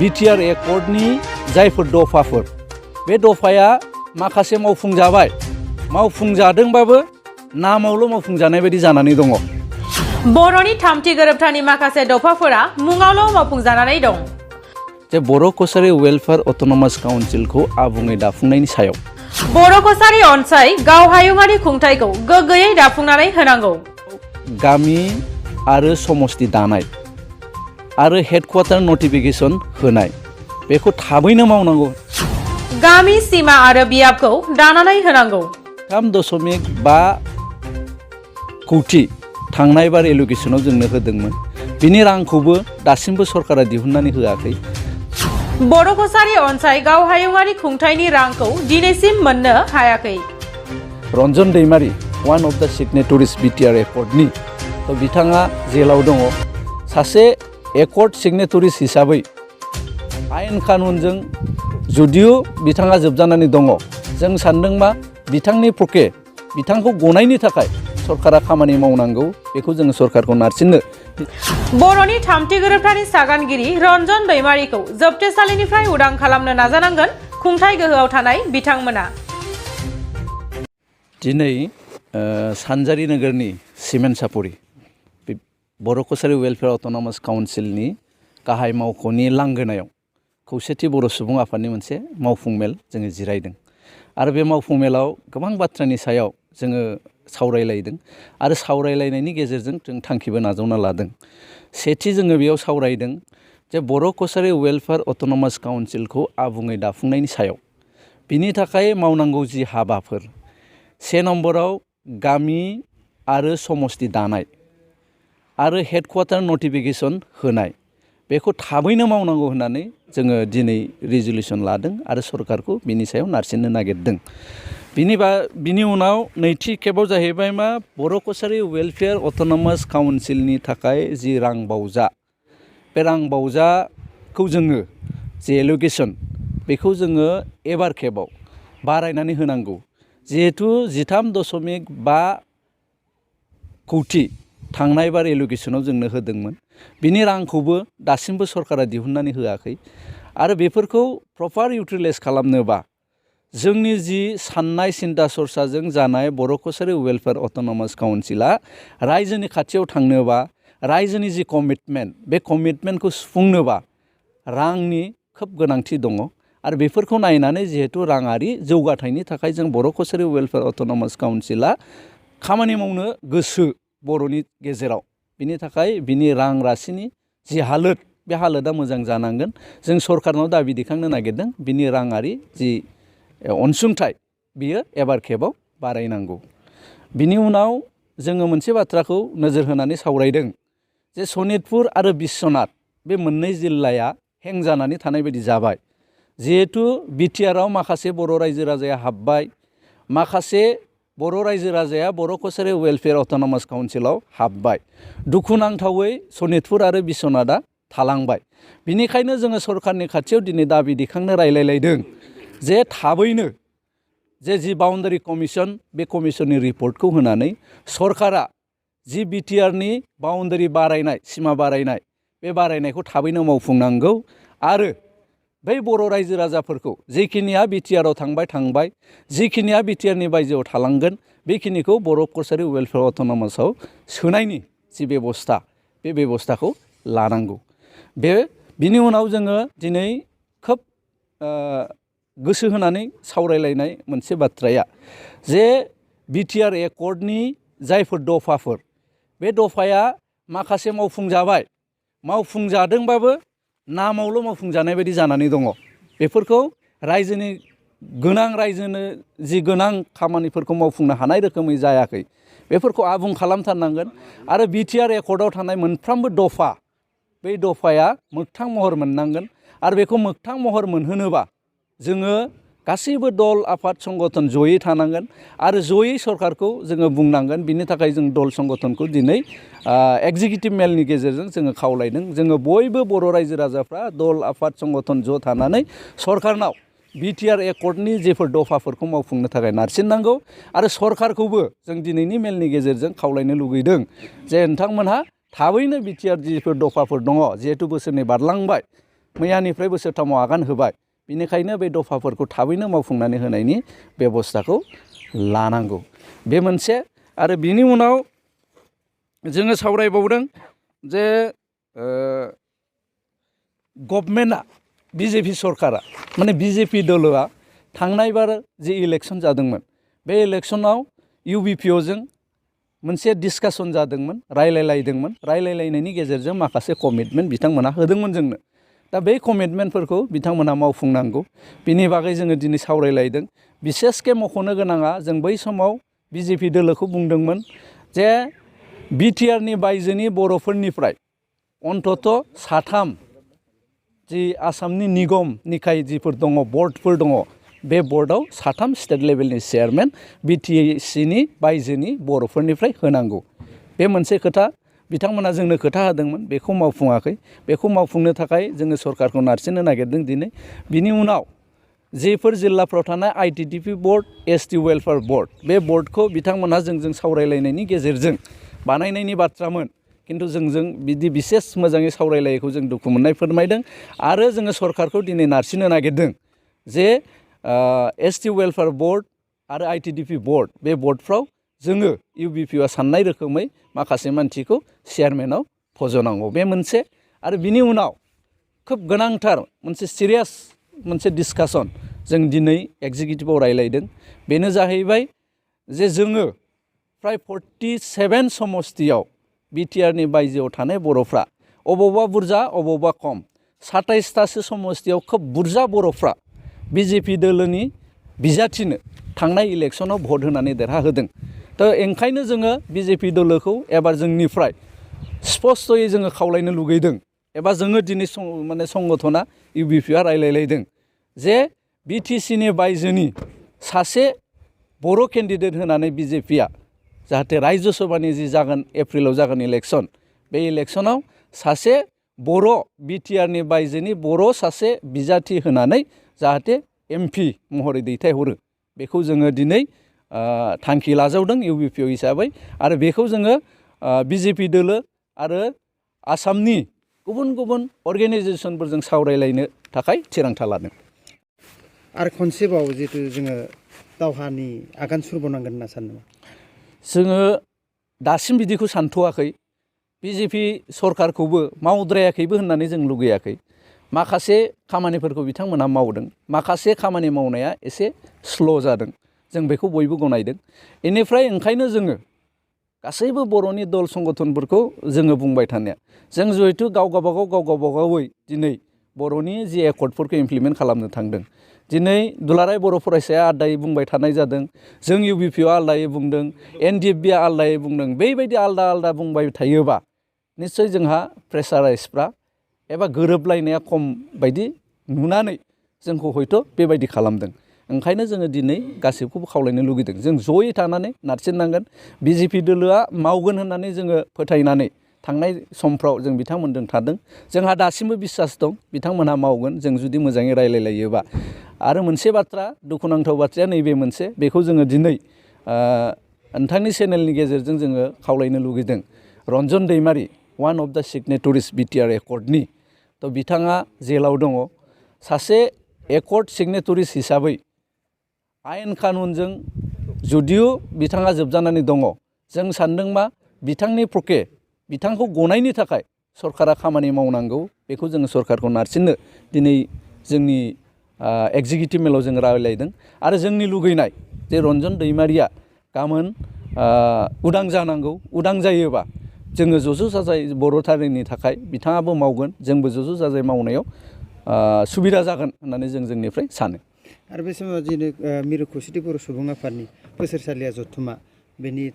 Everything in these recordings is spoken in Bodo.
बिटिआर एकर्डनि जायफोर दफाफोर बे दफाया माखासे मावफुंजाबाय मावफुंजादोंबाबो नामावल' मावफुंजानाय बायदि जानानै दङ। बर'नि थामथि गोरोबथानि माखासे दफाफोरा मुङावल' मावफुंजानानै दं। जे बर' कसारि वेलफेयार अट'नमास काउन्सिलखौ आबुङै दाफुंनायनि सायाव बर' कसारि अनसाय गाव हायुङारि खुंथायखौ गोग्गोयै दाफुंनानै होनांगौ। गामि आरो समष्टि दानाय आरो हेडक्वार्टार नटिफिकेसन होनाय बेखौ थाबैनो मावनांगौ। गामि सिमा आरो बियाबखौ दानानै होनांगौ। 3.5 कौटि थांनाय बार एलुकेसनाव जोंनो होदोंमोन। बिनि रांखौबो दासिमबो सरकारा दिहुननानै होआखै। बर' कसारि अनसाय गाव हायुङारि खुंथायनि रांखौ दिनैसिम मोननो हायाखै। रन्जन दैमारि वान अफ द सिगनेटरिस बिटिआर एकर्डनि बिथाङा जेलाव दङ। सासे एकर्ड सिगनेटरिस हिसाबै आयेन कानुनजों जुदियो बिथाङा जोबजानानै दङ। जों सानदों मा बिथांनि पके बिथांखौ गनायनि थाखाय सरकारा खामानि मावनांगौ। बेखौ जोङो सरकारखौ नारसिननो बर'नि थामथि गोरोबथानि सागानगिरि रन्जन दैमारिखौ जोबथेसालिनिफ्राय उदां खालामनो नाजानांगोन खुंथाय गोहोआव थानाय बिथांमोना। दिनै सानजारि नोगोरनि सिमेन्ट सापरि बर' कसारि वेलफेयार अट'नमास काउन्सिलनि गाहाय मावख'नि लांगोनायाव खौसेथि बर' सुबुं आफादनि मोनसे मावफुं मेल जोङो जिरायदों आरो बे मावफुं मेलाव गोबां बाथ्रानि सायाव जोङो सावरायलायदों आरो सावरायलायनायनि गेजेरजों जों थांखिबो नाजावना लादों। सेथि जोङो बेयाव सावरायदों जे बर' कसारि वेलफेयार अट'नमास काउन्सिलखौ आबुङै दाफुंनायनि सायाव बिनि थाखाय मावनांगौ जि हाबाफोर 1 नम्बराव गामि आरो समष्टि दानाय आरो हेडक्वार्टार नटिफिकेसन होनाय बेखौ थाबैनो मावनांगौ होननानै जोङो दिनै रिजलिउसन लादों आरो सरकारखौ बिनि सायाव नारसिननो नागिरदों। बिनि उनाव नैथि खेबाव जाहैबाय मा बर' कसारि वेलफेयार अट'नमास काउन्सिलनि थाखाय जि रां बावजा बे रां बावजाखौ जोङो जि एल'केसन बेखौ जोङो एबार खेबाव बारायनानै होनांगौ। जिहेथु 13.5 कौटि थांनाय बार एलुकेसनाव जोंनो होदोंमोन। बिनि रांखौबो दासिमबो सरकारा दिहुननानै होआखै आरो बेफोरखौ प्रपार इउटिलाइज खालामनोबा जोंनि जि साननाय सिन्ता सरसाजों जानाय बर' कसारि वेलफेयार अट'नमास काउन्सिला रायजोनि खाथियाव थांनोबा रायजोनि जि कमिटमेन्ट बे कमिटमेन्टखौ सुफुंनोबा रांनि खोब गोनांथि दङ आरो बेफोरखौ नायनानै जिहेतु राङारि जौगाथायनि थाखाय जों बर' कसारि वेलफेयार अट'नमास काउन्सिला खामानि मावनो गोसो बर'नि गेजेराव। बिनि थाखाय बिनि रां राशिनि जि हालोद बे हालोदा मोजां जानांगोन। जों सरकारनाव दाबि दैखांनो नागिरदों बिनि राङारि जि अनसुंथाइ बियो एबार खेबाव बारायनांगौ। बिनि उनाव जोङो मोनसे बाथ्राखौ नोजोर होनानै सावरायदों जे सनितपुर आरो बिश्वनाथ बे मोननै जिल्लाया हें जानानै थानाय बायदि जाबाय। जिहेतु बिटिआरआव माखासे बर' रायजो राजाया हाबबाय, माखासे बर' रायजो राजाया बर' कसारि वेलफेयार अट'नमास काउन्सिलाव हाबबाय। दुखुनांथावै सनितपुर आरो बिश्वनाथआ थालांबाय। बिनिखायनो जोङो सरकारनि खाथियाव दिनै दाबि दैखांनो रायलायलायदों जे थाबैनो जि बाउन्डारि कमिसन बे कमिसननि रिपर्टखौ होनानै सरकारा जि बिटिआरनि बाउन्डारि बारायनाय सिमा बारायनाय बे बारायनायखौ थाबैनो मावफुंनांगौ आरो बै बर' रायजो राजाफोरखौ जिखिनिया बिटिआरआव थांबाय जिखिनिया बिटिआरनि बायजोआव थालांगोन बेखिनिखौ बर' कसारि वेलफेयार अट'नमासआव सोनायनि जि बेबस्था बे बेबस्थाखौ लानांगौ। बिनि उनाव जोङो दिनै खोब गोसो होनानै सावरायलायनाय मोनसे बाथ्राया जे बिटिआर एकर्डनि जायफोर दफाफोर बे दफाया माखासे मावफुंजाबाय मावफुंजादोंबाबो नामावल' मावफुंजानाय बायदि जानानै दङ। बेफोरखौ रायजोनो जि गोनां खामानिफोरखौ मावफुंनो हानाय रोखोमै जायाखै। बेफोरखौ आबुं खालामथारनांगोन आरो बिटिआर एकर्डआव थानाय मोनफ्रोमबो दफा बै दफाया मोगथां महर मोननांगोन आरो बेखौ मोगथां महर मोनहोनोबा जोङो गासैबो दल आफाद संगठन जयै थानांगोन आरो जयै सरकारखौ जोङो बुंनांगोन। बिनि थाखाय जों दल संगठनखौ दिनै एग्जिकिउटिभ मेलनि गेजेरजों जोङो खावलायदों। जोङो बयबो बर' रायजो राजाफ्रा दल आफाद संगठन ज' थानानै सरकारनाव बिटिआर एकर्डनि जेफोर दफाफोरखौ मावफुंनो थाखाय नारसिननांगौ आरो सरकारखौबो जों दिनैनि मेलनि गेजेरजों खावलायनो लुगैदों जे नोंथांमोनहा थाबैनो बिटिआर जिफोर दफाफोर दङ जिहेतु बोसोरनै बारलांबाय मैयानिफ्राय बोसोरथामाव आगान होबाय बेनिखायनो बे दफाफोरखौ थाबैनो मावफुंनानै होनायनि बेबस्थाखौ लानांगौ बे मोनसे आरो बिनि उनाव जोङो सावरायबावदों जे गभर्नमेन्टआ बिजेपि सरकारा माने बिजेपि दलआ थांनाय बार जि इलेक्सन जादोंमोन बे इलेक्सनाव इउबिपिअजों मोनसे डिसकासन जादोंमोन रायलायलायनायनि गेजेरजों माखासे कमिटमेन्ट बिथांमोना होदोंमोन जोंनो दा बे कमिटमेन्टफोरखौ बिथांमोना मावफुंनांगौ बिनि बागै जोङो दिनै सावरायलायदों बिसेसके मख'नो गोनाङा जों बै समाव बिजेपि दोलोखौ बुंदोंमोन जे बिटिआरनि बायजोनि बर'फोरनिफ्राय अन्तत' साथाम जि आसामनि निगम निकाय जिफोर दङ बर्डफोर दङ बे बर्डआव साथाम स्टेट लेभेलनि चेयारमेन बिटिसिनि बायजोनि बर'फोरनिफ्राय होनांगौ बे मोनसे खोथा बिथांमोना जोंनो खोथा होदोंमोन बेखौ मावफुङाखै बेखौ मावफुंनो थाखाय जोङो सरकारखौ नारसिननो नागिरदों दिनै बिनि उनाव जेफोर जिल्लाफ्राव थानाय आइटिडिपि बर्ड एसटि वेलफेयार बर्ड बे बर्डखौ बिथांमोनहा जोंजों सावरायलायनायनि गेजेरजों बानायनायनि बाथ्रामोन किन्तु जोंजों बिदि बिसेस मोजाङै सावरायलायैखौ जों दुखु मोननाय फोरमायदों आरो जोङो सरकारखौ दिनै नारसिननो नागिरदों जे एसटि वेलफेयार बर्ड आरो आइटिडिपि बर्ड बे बर्डफ्राव जोङो इउबिपिआ साननाय रोखोमै माखासे मानसिखौ चेयारमेनाव फज'नांगौ बे मोनसे आरो बिनि उनाव खोब गोनांथार मोनसे सिरियास मोनसे डिसकासन जों दिनै एक्जिकिउटिभआव रायलायदों बेनो जाहैबाय जे जोङो फ्राय 47 समस्तियाव बिटिआरनि बायजोआव थानाय बर'फ्रा अबावबा बुरजा अबावबा खम 27तासो समस्तियाव खोब बुरजा बर'फ्रा बिजेपि दोलोनि बिजाथिनो थांनाय इलेक्सनाव भट होनानै देरहाहोदों थ' ओंखायनो जोङो बिजेपि दोलोखौ एबार जोंनिफ्राय स्पस्तयै जोङो खावलायनो लुगैदों एबा जोङो दिनै माने संगठना इउबिपिआ रायलायलायदों जे बिटिसिनि बायजोनि सासे बर' केन्डिडेट होनानै बिजेपिआ जाहाथे रायजो सभानि जि जागोन एप्रिलाव जागोन इलेक्सन बे इलेक्सनाव सासे बर' बिटिआरनि बायजोनि बर' सासे बिजाथि होनानै जाहाथे एमपि महरै दैथायहरो बेखौ जोङो दिनै थांखि लाजावदों इउबिपिअ हिसाबै आरो बेखौ जोङो बिजेपि दोलो आरो आसामनि गुबुन गुबुन अर्गेनाइजेसनफोरजों सावरायलायनो थाखाय थिरांथा लादों आरो खनसेबाव जितु जोङो दावहानि आगान सुरबावनांगोन होनना सानो जोङो दासिम बिदिखौ सानथ'वाखै बिजेपि सरकारखौबो मावद्रायाखैबो होननानै जों लुगैयाखै माखासे खामानिफोरखौ बिथांमोनहा मावदों माखासे खामानि मावनाया एसे स्ल' जादों जों बेखौ बयबो गनायदों बेनिफ्राय ओंखायनो जोङो गासैबो बर'नि दल संगठनफोरखौ जोङो बुंबाय थानाया जों जिहेथु गाव गावबागावै दिनै बर'नि जि एकर्डफोरखौ इमप्लिमेन्ट खालामनो थांदों दिनै दुलाराय बर' फरायसाया आलदायै बुंबाय थानाय जादों जों इउबिपिआ आलदायै बुंदों एनडिएफबिआ आलदायै बुंदों बेबायदि आलदा बुंबाय थायोबा निस्सय जोंहा प्रेसाराइजफ्रा एबा गोरोबलायनाया खम बायदि नुनानै जोंखौ हयथ' बेबायदि खालामदों ओंखायनो जोङो दिनै गासैखौबो खावलायनो लुगैदों जों जयै थानानै नारसिननांगोन बिजेपि दोलोआ मावगोन होननानै जोङो फोथायनानै थांनाय समफ्राव जों बिथांमोनजों थादों जोंहा दासिमबो बिसास दं बिथांमोनहा मावगोन जों जुदि मोजाङै रायलायलायोबा आरो मोनसे बाथ्रा दुखुनांथाव बाथ्राया नैबे मोनसे बेखौ जोङो दिनै नोंथांनि चेनेलनि गेजेरजों जोङो खावलायनो लुगैदों रन्जन दैमारि वान अफ द सिगनेटरिस बिटिआर एकर्डनि थ' बिथाङा जेलाव दङ सासे एकर्ड सिगनेटरिस हिसाबै आयेन कानुनजों जुदिअ बिथाङा जोबजानानै दङ जों सानदों मा बिथांनि पके बिथांखौ गनायनि थाखाय सरकारा खामानि मावनांगौ बेखौ जोङो सरकारखौ नारसिननो दिनै जोंनि एक्जिकिउटिभ मेलाव जों रायलायदों आरो जोंनि लुगैनाय जे रन्जन दैमारिया गाबोन उदां जानांगौ उदां जायोबा जोङो ज' जाजाय बर' हारिनि थाखाय बिथाङाबो मावगोन जोंबो ज' जाजाय मावनायाव सुबिदा जागोन होननानै जों जोंनिफ्राय सानो आरो बे समाव दिनै मिरु खौसेथि बर' सुबुं आफादनि बोसोरसालिया जथुमा बेनि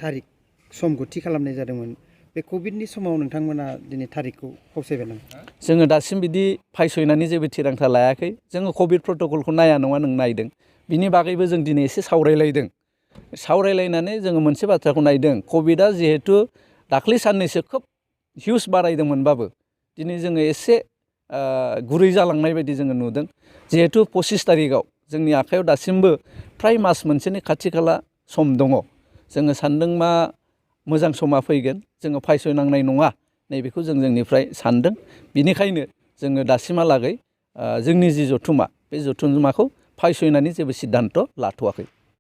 थारिख समखौ थि खालामनाय जादोंमोन बे कभिडनि समाव नोंथांमोना दिनै थारिखखौ फावसायबाय नामा जोङो दासिम बिदि फायसयनानै जेबो थिरांथा लायाखै जोङो कभिड प्रट'कलखौ नाया नङा नों नायदों बिनि बागैबो जों दिनै एसे सावरायलायनानै जोङो मोनसे बाथ्राखौ नायदों कभिडआ जिहेथु दाख्लै साननैसो खोब हिउज बारायदोंमोनबाबो दिनै जोङो एसे गुरै जालांनाय बायदि जोङो नुदों जिहेथु 25 तारिखआव जोंनि आखायाव दासिमबो फ्राय मास मोनसेनि खाथि खाला सम दङ जोङो सानदों मा मोजां समा फैगोन जोङो फायसयनांनाय नङा नैबेखौ जों जोंनिफ्राय सानदों बिनिखायनो जोङो दासिमहालागै जोंनि जि जथुम्मा बे जथुम्माखौ फायसयनायनि जेबो सिद्धान्त लाथ'वाखै।